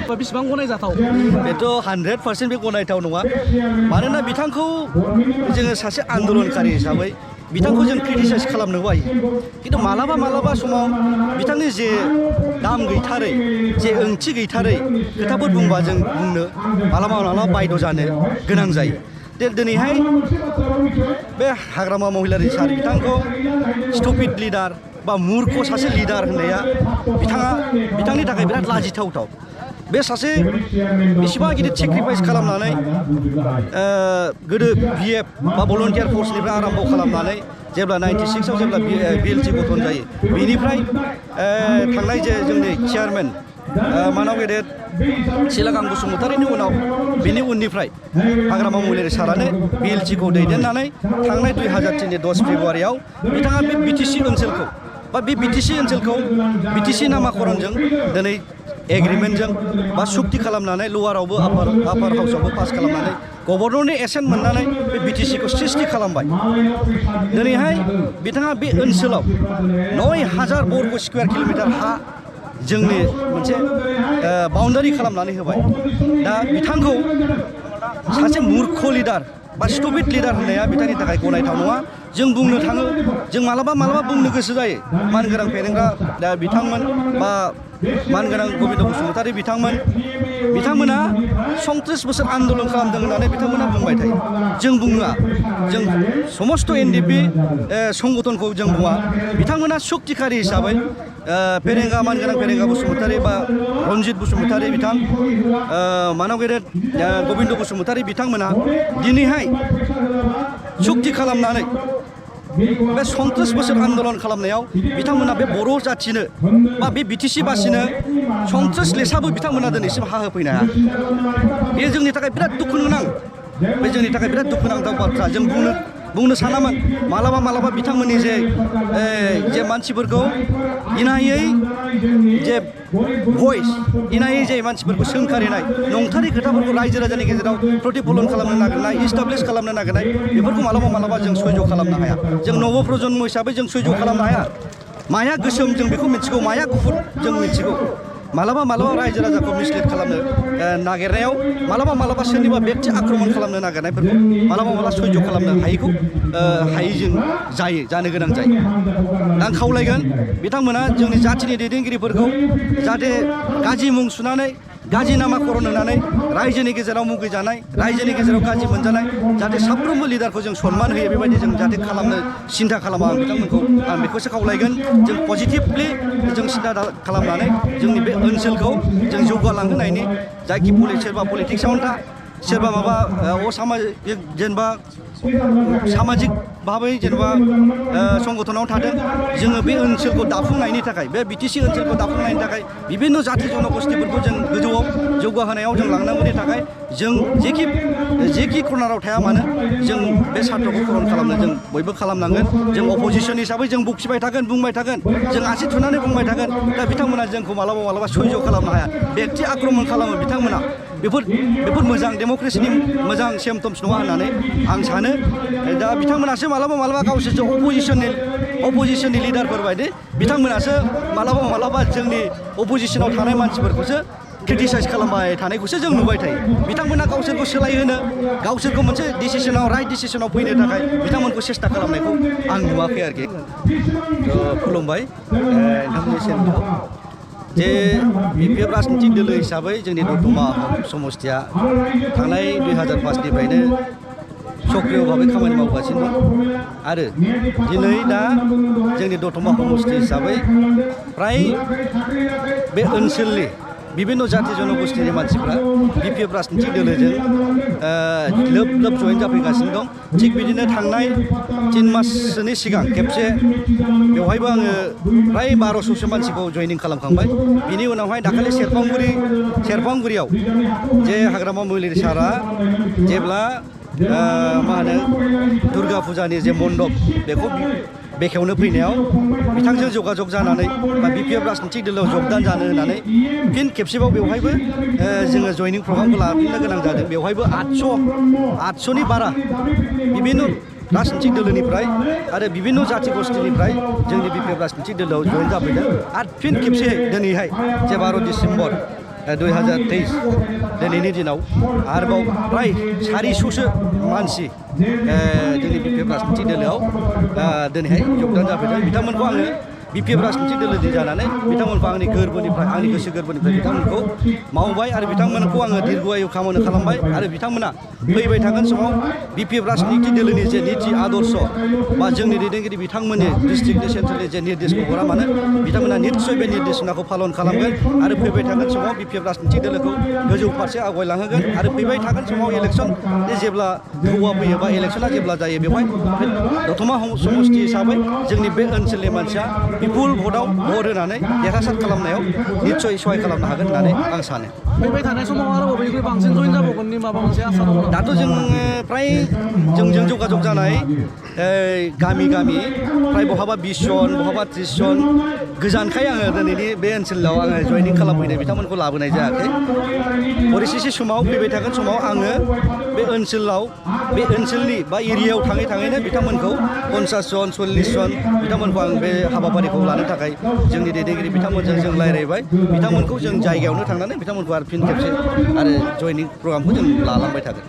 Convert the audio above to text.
बेसेबां गनायजाथाव? बेथ' 100% बे गनायथाव नङा मानोना बिथांखौ जोङो सासे आन्दलनकारि हिसाबै बिथांखौ जों क्रिटिसाइज खालामनो बायो खिन्थु मालाबा समाव बिथांनि जे दाम गैथारै जे ओंथि गैथारै खोथाफोर बुंबा जों बुंनो मालाबा बायद' जानो गोनां जायो दिनैहाय बे हाग्रामा महिलारि सार बिथांखौ स्टुपिड लिडार बा मुर्ख सासे लिडार होननाया बिथांनि थाखाय बिराद लाजिथावथाव बे सासे बेसेबां गिदिर सेक्रिफाइस खालामनानै गोदो VF बा भलन्टियार फर्सनिफ्राय आराम्भ खालामनानै जेब्ला 96आव जेब्ला BLT गठन जायो बेनिफ्राय थांनाय जे जोंनि चेयारमेन मानाव गेदेर सिलागां बसुमतारीनि उनाव बेनि उननिफ्राय हाग्रामा महिलारि सारानो BLTखौ दैदेननानै थांनाय 2003नि 10 फेब्रुवारियाव बिथाङा बे BTC ओनसोलखौ बा बे BTC नामाकरणजों दिनै एग्रिमेन्टजों बा सुक्ति खालामनानै लवारावबो आपार हाउसआवबो पास खालामनानै गभर्नरनि एसेन्ट मोननानै बे BTCखौ सृष्टि खालामबाय दिनैहाय बिथाङा बे ओनसोलाव 9000 बर्ग स्कुवेर किल'मिटार हा जोंनि मोनसे बाउन्डारि खालामनानै होबाय दा बिथांखौ सासे मुर्ख लिडार बा स्टुपिड लिडार होननाया बिथांनि थाखाय गनायथाव नङा जों बुंनो थाङो जों मालाबा बुंनो गोसो जायो मानगोनां फेरेंग्रा दा बिथांमोन बा मानगोनां गबिन्द बसुमतारी बिथांमोना 37 बोसोर आन्दलन खालामदों होननानै बिथांमोना बुंबाय थायो जों बुङा जों समस्त NDP संगठनखौ जों बुङा बिथांमोना सक्तिकारि हिसाबै मानगोनां फेरेंगा बसुमतारी बा रन्जित बसुमतारी बिथां मानाव गेदेर गबिन्द बसुमतारी बिथांमोना दिनैहाय सुक्ति खालामनानै बे 37 बोसोर आन्दलन खालामनायाव बिथांमोना बे बर' जाथिनो बा बे BTC बासिनो 37 लेसाबो बिथांमोना दिनैसिम हा होफैनो हाया बे जोंनि थाखाय बिराद दुखु गोनां बे जोंनि थाखाय बिराद दुखुनांथाव बाथ्रा जों बुंनो सानामोन मालाबा बिथांमोननि जे मानसिफोरखौ इनायै जे भइस इनायै जे मानसिफोरखौ सोंखारिनाय नंथारै खोथाफोरखौ रायजो राजानि गेजेराव प्रतिफलन खालामनो नागिरनाय इस्टाब्लिश खालामनो नागिरनाय बेफोरखौ मालाबा जों सयज' खालामनो हाया जों नव प्रजन्म हिसाबै जों सयज' खालामनो हाया माया गोसोम जों बेखौ मिथिगौ माया गुफुर जों मिथिगौ मालाबा रायजो राजाखौ मिसलिड खालामनो नागिरनायाव मालाबा सोरनिबा बेक्ति आक्रमण खालामनो नागिरनायफोरखौ मालाबा सयज' खालामनो हायैजों जानो गोनां जायो आं खावलायगोन बिथांमोना जोंनि जाथिनि दैदेनगिरिफोरखौ जाहाथे गाज्रि मुं सुनानै गाज्रि नामाकरण होनानै रायजोनि गेजेराव मुगैजानाय रायजोनि गेजेराव गाज्रि मोनजानाय जाहाथे साफ्रोमबो लिडारखौ जों सनमान होयो बेबायदि जों जाहाथे खालामनो सिन्था खालामा आं बिथांमोनखौ आं बेखौसो खावलायगोन जों पजिटिभलि जों सिन्था खालामनानै जोंनि बे ओनसोलखौ जों जौगालांहोनायनि जायखि सोरबा पलिटिक्सआवनो था सोरबा माबा असामाजिक जेनेबा सामाजिक भाबै जेनेबा संगठनाव थादों जोङो बे ओनसोलखौ दाफुंनायनि थाखाय बे BTC ओनसोलखौ दाफुंनायनि थाखाय बिभिन्न जाथि जनगोष्ठीफोरखौ जों गोजौआव जौगाहोनायाव जों लांनांगौनि थाखाय जों जेखि कर्नाराव थाया मानो जों बे सार्थखौ पूरन खालामनो जों बयबो खालामनांगोन जों अपोजिसन हिसाबै जों बखिबाय थागोन बुंबाय थागोन जों आसि थुनानै बुंबाय थागोन दा बिथांमोना जोंखौ मालाबा सयज' खालामनो हाया बेक्ति आक्रमण खालामो बिथांमोना बेफोर मोजां डेम'क्रेसिनि मोजां सिम्पटम्स नङा होननानै आं सानो दा बिथांमोनासो मालाबा गावसोरसो अपोजिसननि लिडारफोर बायदि बिथांमोनासो मालाबा जोंनि अपोजिसनाव थानाय मानसिफोरखौसो क्रिटिसाइज खालामबाय थानायखौसो जों नुबाय थायो बिथांमोना गावसोरखौ सोलायहोनो गावसोरखौ मोनसे राइट डिसिसनाव फैनो थाखाय बिथांमोनखौ सेस्था खालामनायखौ आं नुवाखै आरोखि खुलुमबाय नोंथांमोननिसिम जे BPF राजनितिक दोलो हिसाबै जोंनि दतमा समस्तिया थांनाय 2005निफ्रायनो सक्रिय भाबै खामानि मावगासिनो दं आरो दिनै दा जोंनि दतमा समस्ति हिसाबै फ्राय बे ओनसोलनि बिभिन्न जाथि जनगोष्ठीनि मानसिफ्रा BPF राजनितिक दोलोजों लोब जयेन जाफैगासिनो दं थिग बिदिनो थांनाय 3 माससोनि सिगां खेबसे बेवहायबो आङो फ्राय 1200सो मानसिखौ जयनिं खालामखांबाय बिनि उनावहाय दाखालि सेरफांगुरियाव जे हाग्रामा महिलारि सारा जेब्ला दुर्गा फुजानि जे मण्डप बेखौ बेखेवनो फैनायाव बिथांजों जगाजग जानानै बा BPF राजनितिक दोलोआव जगदान जानो होननानै फिन खेबसेबाव बेवहायबो जोङो जयनिं प्रग्रामखौ लाफिननो गोनां जादों बेवहायबो 800नि बारा बिभिन्न राजनितिक दोलोनिफ्राय आरो बिभिन्न जाथि गोष्ठीनिफ्राय जोंनि BPF राजनितिक दोलोआव जयेन जाफैदों आरो फिन खेबसे दिनैहाय जे 12 डिसेम्बर 2023 दिनैनि दिनाव आरोबाव फ्राय 400सो मानसि जोंनि BPF राजनितिक दोलोआव दिनैहाय जगदान जाफैदों बिथांमोनखौ आङो BPF राजनितिक दोलोनि जानानै बिथांमोनखौ आंनि गोरबोनिफ्राय आंनि गोसो गोरबोनिफ्राय बिथांमोनखौ मावबाय आरो बिथांमोनखौ आङो दीर्घायु खामानि खालामबाय आरो बिथांमोना फैबाय थागोन समाव BPF राजनितिक दोलोनि जे निति आदर्श बा जोंनि दैदेनगिरि बिथांमोननि डिस्ट्रिक्टनि सेन्ट्रेलनि जे निर्देशखौ हरा मानो बिथांमोना निस्सय बे निर्देशनाखौ पालन खालामगोन आरो फैबाय थागोन समाव BPF राजनितिक दोलोखौ गोजौ फारसे आवगायलांहोगोन आरो फैबाय थागोन समाव इलेक्सन जेब्ला थौआ फैयो बा इलेक्सना जेब्ला जायो बेवहाय दतमा समष्टि हिसाबै जोंनि बे ओनसोलनि मानसिया बिपुल भटआव भट होनानै देरहासार खालामनायाव निस्सय सहाय खालामनो हागोन होननानै आं सानो फैबाय थानाय समाव आरो बबेनिख्रुइ बांसिन जइन जाबावगोननि माबा मोनसे आसा दङ दाथ' जोङो फ्राय जोंजों जगाजग जानाय गामि गामि फ्राय बहाबा 20 जन बहाबा 30 जन गोजानखाय आङो दिनैनि बे ओनसोलाव आङो जयनिं खालामफैनाय बिथांमोनखौ लाबोनाय जायाखै परिस्थिति समाव फैबाय थागोन समाव आङो बे ओनसोलाव बे ओनसोलनि बा एरियायाव थाङै थाङैनो बिथांमोनखौ 50 जन 40 जन बिथांमोनखौ आं बे हाबाफारिखौ लानो थाखाय जोंनि दैदेनगिरि बिथांमोनजों जों रायज्लायबाय बिथांमोनखौ जों जायगायावनो थांनानै बिथांमोनखौ आरो फिन खेबसे आरो जयनिं प्रग्रामखौ जों लालांबाय थागोन